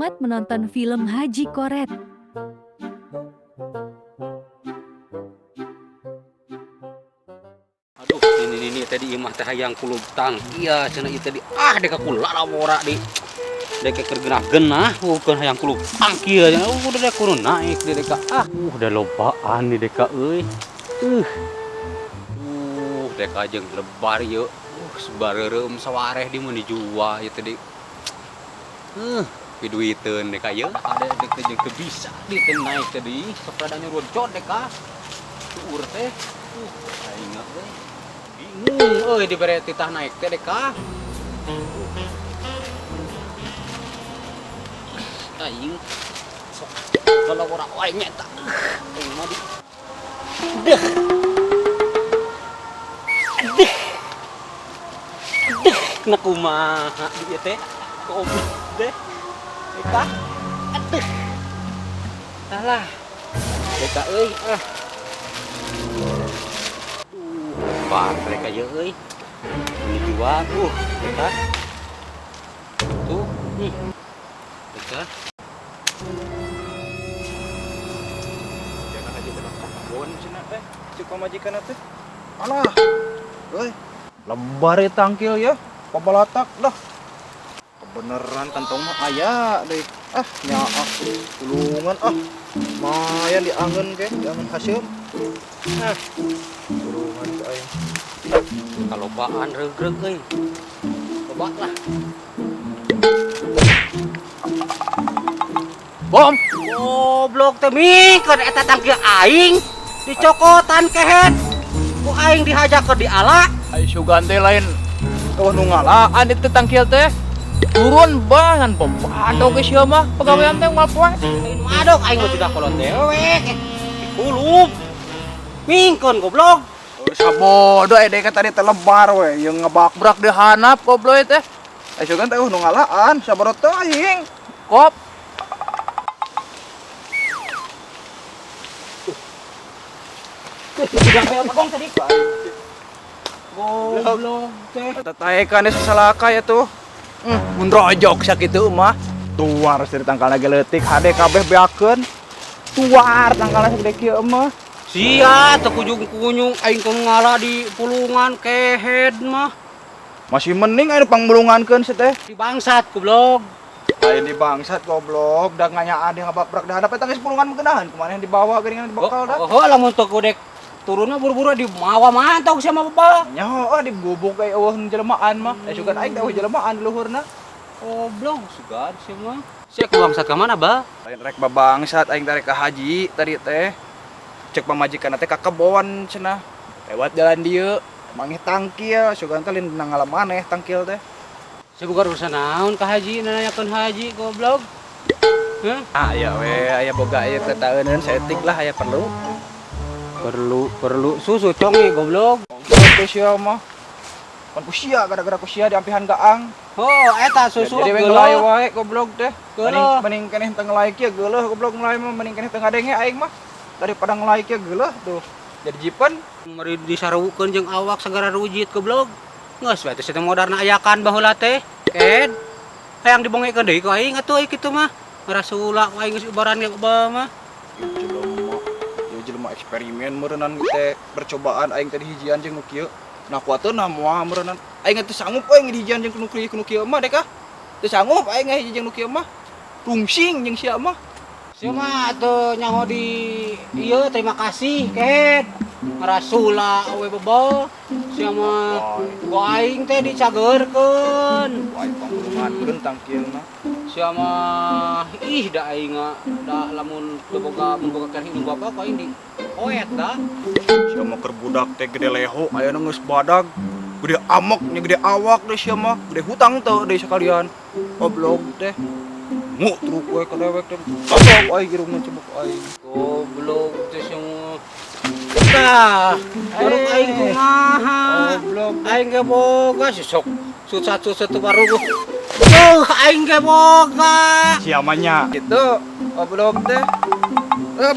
Selamat menonton film Haji Koret. Aduh, ini tadi imah teh hayang kulub tang. Iya, cenah ieu tadi ah deka kula lawora di. Deka keur genah-genah bukan hayang kulub tang kieu. Udah dek kudu naik di deka. Ah, udah lobaan di deka euy. Deka jeung lebar ieu. Sebareureum sawareh di mun dijual ieu tadi. Piduiteun deka ieu. Ada deka jeung teu bisa di teh naik tadi. Sok rada nyuruncot deka. Tuur teh. Aing euy. Bingung euy dibere titah naik teh deka. Aing sok lalawara wae nya eta. Aing mah di deh. Deh. Deh, na kumaha di ieu teh? Goblok deh. Deka. Aduh. Alah. Deka euy ah. Lebar mereka ya euy. Ini jual deka. Tuh, nih. Deka. Jangan aja bener kebon cenah teh, cek pamajikan teh. Alah. Euy, lebar ya tangkil ya, pabalatak dah. Kebeneran kantong mah aya deui. Ah, nyaah tulungan ah. Lumayan diangeun ke, diangeun haseum. Ah, tulungan ku aing. Kalobaan regreg euy. Loba lah. Bom, goblok teh mikeun eta tangkil aing dicokotan kehet. Ku aing dihajakeun di ala. Ai sugan teh lain eueuh nu ngalaan itu tangkil teh. Turun bangan pembadog geus ieu mah pagawean teh moal poe. Lain madog aing mah tidak kolot dewek. Dikulub. Mingkeun goblok. Sabodo aya deui tadi teh lebar we jeung ngebakbrak di handap goblok teh. Ai sugan teh eueuh nu ngalaan sabodo teh aing. Kop. Udah tadi. Goblok teh. Tataekan geus sasalaka ya tuh. Mun rojok sakitu mah. Tuar dari tangkalna ge leutik hade kabeh beakeun. Tuar tangkalna sagede kieu mah. Sia teu kujung-kunyung aing teu ngala di pulungan kehed mah. Masih mending aing pangmulungankeun si teh. Di bangsat goblok. Aing di bangsat goblok, da nganyaan di ngababrak da handap eta geus pulungan meukeun kumaha yang dibawa geuningan dibekal dah. Oh, lamun teu kudek turunna buru-buru di mawa mantau sia mah bebal. Nya heueuh dibubuk euy eueuh jelemaan mah. Sugan aing teh eueuh jelemaan di luhurna. Goblok sugan sia mah. Sia ku bangsat ka mana, Ba? Lain rek babangsat aing teh rek ka haji tadi teh. Cek pamajikan teh ka kebon cenah. Lewat jalan dieu mangih tangkil, sugan teh lain ngala maneh tangkil teh. Sia boga urusan naon ka haji nanyakeun haji goblok. Heuh? Ah ya we aya boga ieu teh taeuneun saeutik lah aya perlu. Perlu susu conge goblok. Goblok sia mah. Pan ku sia gara-gara ku sia diampihan gaang. Oh, eta susu jadi we ngelai wae goblok teh. Mending keneh teu ngelai kieu geuleuh goblok ngelai mah mending keneh teu ngadenge aing mah. Daripada ngelai kieu geuleuh tuh. Jadi jipen mari disarukeun jeung awak sagara rujit goblok. Geus we teh teh modar ayakan baheula teh. Ed. Hayang dibongekeun deui ku aing atuh kitu mah. Ngarasula ku aing geus ubaran ge beuh mah. Jelema eksperimen meureunnan teh percobaan aing teh hijian jeung nu kieu. Nah kuateun moal meureunnan. Aing teh sanggup aing hijian jeung nu kieu mah dek ah. Teu sanggup aing hiji jeung nu kieu mah. Tungsing jeung sia mah. Sia mah teu nyaho di ieu terima kasih kehed. Ngarasula we bebel. Sia mah ku aing teh dicageurkeun. Aing pangulungankeun tangkilna. Sia mah ih da aing da lamun teu boga mun boga keneh indung bapa ku aing di poet da. Sia mah keur budak teh gede leho ayeuna geus badag. Gede amok nya gede awak deh sia mah, gede hutang teu deui sakalian. Goblok teh. Mu truk we ka dewek teh. Goblok aing irungna cebok aing. Goblok teh sia mah. Tah, baru aing kumaha. Goblok. Aing ge boga si sok susah-susah teu baruguh. Aing ge boga. Sia mah nya. Gitu, goblok teh.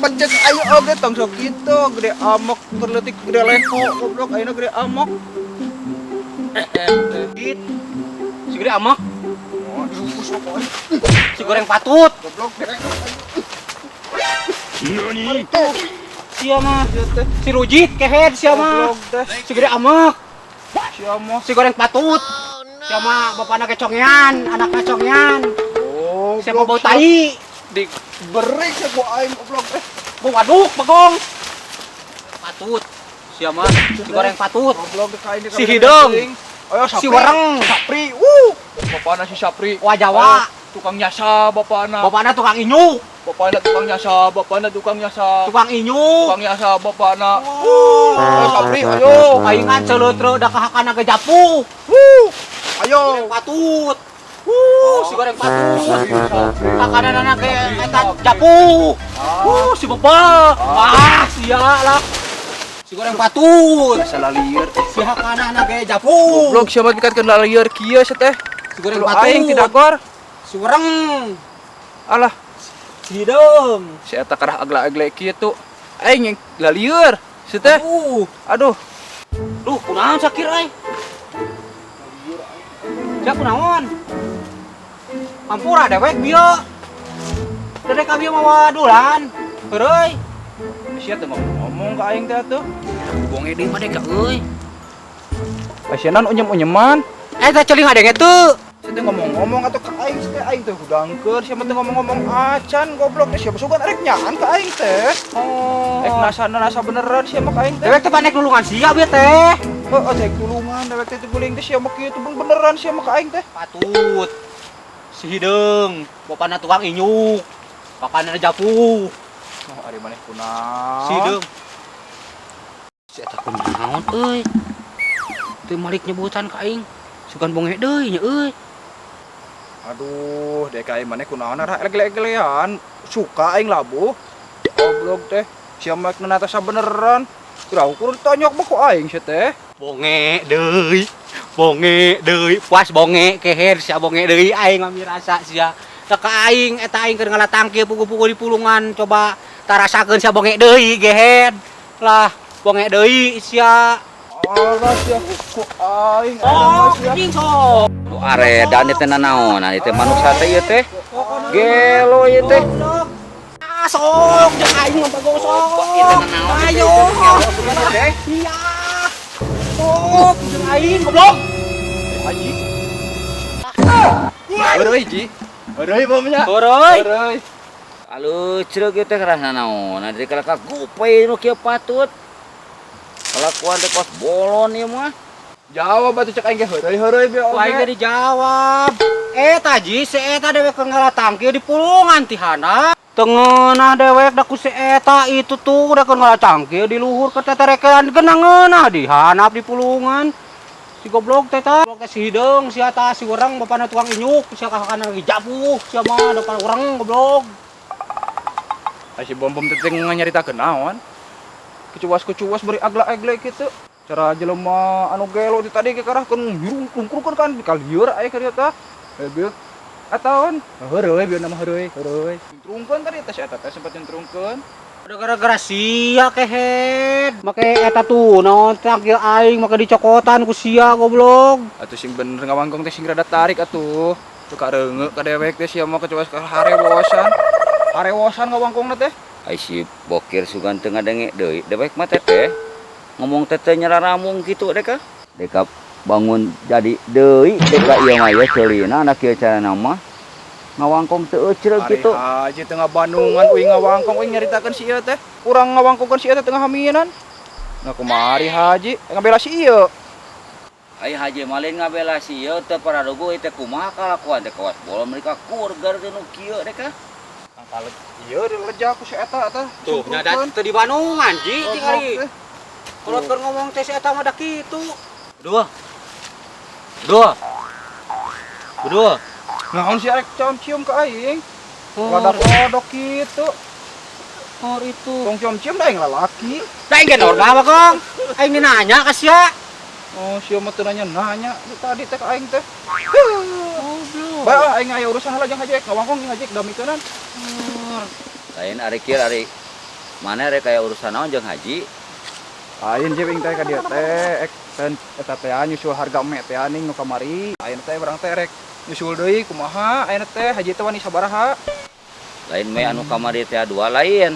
Pencet aing oge tong sok kitu, gede amok keur leutik gede leho goblok ayeuna gede amok. Dit. Si gede amok. Oh, Si goreng patut. Goblok direk. Sia mah. Si Rujit kehed sia mah. Goblok teh. Si gede amek. Sia mah. Si goreng patut. Sia mah bapakna kecongean, anakna congean. Oh, Sia mah bau tai. Di berik ku aing goblok teh. Bau waduk bagong. Patut. Sia mah si goreng patut. Goblok dek aing. Si hidung. Ayo Sapri. Si wereng. Sapri. Wuh. Bapakna si Sapri. Wah Jawa. Tukang nyasa bapakna. Bapakna tukang inyu. Bapakna tukang nyasa, bapakna tukang nyasa. Tukang inyu. Tukang nyasa bapakna. Wuh. Ayo Sapri, ayo. Aing kan celeutreu da kahakana ge japuh. Wuh. Ayo. Ayo. Goreng patut. Wuh, si goreng patut. Kakanana ge eta japuh. Wuh, si bapak. Ah, sia lah. Si goreng patut. Salah lieur. Si hakanana ge japuh. Goblok sia mah dikatkeun lalieur kieu sia teh. Si goreng Lu patut. aing tidak gor. Si wereng. Alah, Si hideung. si eta karah agla-agle kieu tuh. Aing yang lalieur sia teh. Aduh. Aduh. Duh, kunaon sakir euy? Sia kunaon? Hampura dewek bieu. Dedek ka bieu mawa dulan. Heureuy. Sia teh ngomong ka aing teh atuh. Bonge deui mah dek euy. Sia naon unyem-unyeman. Eh, teh celing adenge teu. Sia teh ngomong-ngomong atuh ka aing teh aing teh hudangkeun sia mah teh ngomong-ngomong acan goblok teh sia sugan arek nyaan ka aing teh. Oh. Ek nasa beneran sia mah ka aing teh. Dewek teh panek nulungan sia bieu teh. Heeh, teh tulungan dewek teh guling teh sia mah kieu teh beneran sia mah ka aing teh. Patut. Si hideung, bapana tukang inyuk. Bapana japuh. Oh, ari maneh kunaon? Si hideung. Si eta kunaon euy? Teu malik nyebutan ka aing. Sugan bonge deui nya euy. Aduh, dek aing maneh kunaon arah egle-eglean. Suka aing labuh. Goblok teh. Sia mah nata beneran. Kira ukur ditonyok mah ku aing sia teh. Bonge deui. Bonge deui, puas bonge keher sia bonge deui aing mah mirasa sia. Teu ka aing eta aing keur ngalatangkil pugu-pugu di pulungan coba tarasakeun sia bonge deui gehed. Lah, bonge deui sia. Alah sia ku aing Oh, anjing sok. Nu aredan ieu teh nanaonan ieu teh manusia teh ieu teh. Gelo ieu teh. Ah, sok jeung aing mah bagong sok. Ayo. Iya. Sok jeung aing goblok. Haji. Heureuy ji. Heureuy bomnya. Heureuy. Heureuy. Aluh cereug ieu teh keras nanaonan dari kalaka gupe nu kieu patut. Kalakuan teh kos bolon ieu mah. Jawab atuh cek aing ge heureuy-heureuy be Ku aing ge dijawab. Eta ji si eta dewek keur ngalatangkil di pulungan ti handap. Teu ngeunah dewek da ku si eta itu tuh da keur ngalatangkil di luhur ke teterekean geuna ngeunah di handap di pulungan. Si goblok teh ta. Goblok teh si hideung, si eta si wereng bapana tukang inyuk, si kakakna lagi japuh, sia mah depan urang goblok. Ai si bom-bom teh nyaritakeun naon? Kecuas-kecuas beri agla-agle kitu. Cara jelema anu gelo ti tadi ge karahkeun hirung kungkrukeun kan kalieur aya ka dieu tah. Bieu ataon heureuy bieu nama heureuy, heureuy. Nyuntrungkeun tadi teh si eta teh sempat nyuntrungkeun. Udah gara-gara sia kehed. Make eta tuh naon tangkil aing make dicokotan ku sia goblok. Atuh sing bener ngawangkong teh sing rada tarik atuh. Teu kareungeuk ka dewek teh sia mah kecuas ka harewosan. Harewosan ngawangkongna teh. Ai si bokir sugan teu ngadenge deui dewek mah teh ngomong teh teh nyararamung kitu deka. Deka bangun jadi deui deka ieu mah ieu ceulina anak kieu carana mah. Ngawangkong teu eucreug Ari kitu. haji tengah Bandungan uing ngawangkong uing nyaritakeun si ieu teh. Urang ngawangkongkeun si ieu teh tengah haminan. Nah kumari haji ngabela si ieu. Ai haji malin ngabela si ieu teu pararuguh ieu teh kumaha kalakuan teh kawas bolon mereka kurgar teh nu kieu deka. Tangkal ieu dileja ku si eta teh. Tuh, nyada teu di Bandungan ji tingali. Kalau keur ngomong teh si eta mah da kitu. Dua. Dua. Dua. Naon si arek cium-cium ka aing? Lodok-lodok kitu. Oh itu. Tong cium-cium da aing lalaki. Da aing ge normal mah, Kong. Aing nanya ka sia. Oh, sia mah teu nanya-nanya tadi teh ka aing teh. Goblok. Bae ah aing aya urusan heula jeung haji ngawangkong jeung haji damikeunan. Lain ari kieu ari mana rek aya urusan naon jeung haji? Lain jeung aing teh ka dieu teh ek ten eta teh nyusul harga eme teh ning nu kamari. Ayeuna teh urang teh rek Nyusul deui kumaha ayeuna teh Haji teh wani sabaraha? Lain me anu kamari teh dua lain.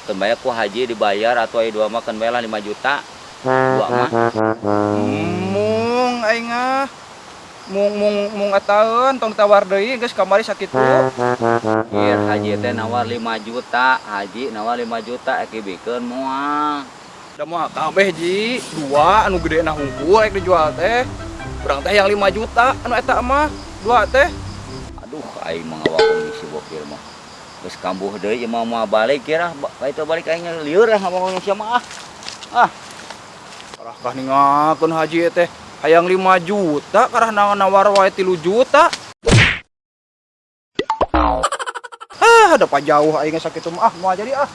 Keun bae ku Haji dibayar atau aya dua mah keun bae lah 5 juta. Dua mah. Mung aing ah. Mung mung mung ataeun tong tawar deui geus kamari sakitu. Ieu Haji teh nawar 5 juta, Haji nawar 5 juta ek dibikeun moal. Da moal kabeh Ji, dua anu gedena hungkul ek dijual teh. Urang teh yang 5 juta anu eta mah, dua teh. Aduh, aing mah ngawakong si Bokir mah. Geus kambuh deui ieu mah moal balik kira, ka itu balik aing lieur ah ngawakong sia mah ah. Ah, Kalah kah ningakeun Haji teh hayang 5 juta karah nawar wae 3 juta. Ah, da jauh aing sakitu mah ah moal jadi ah.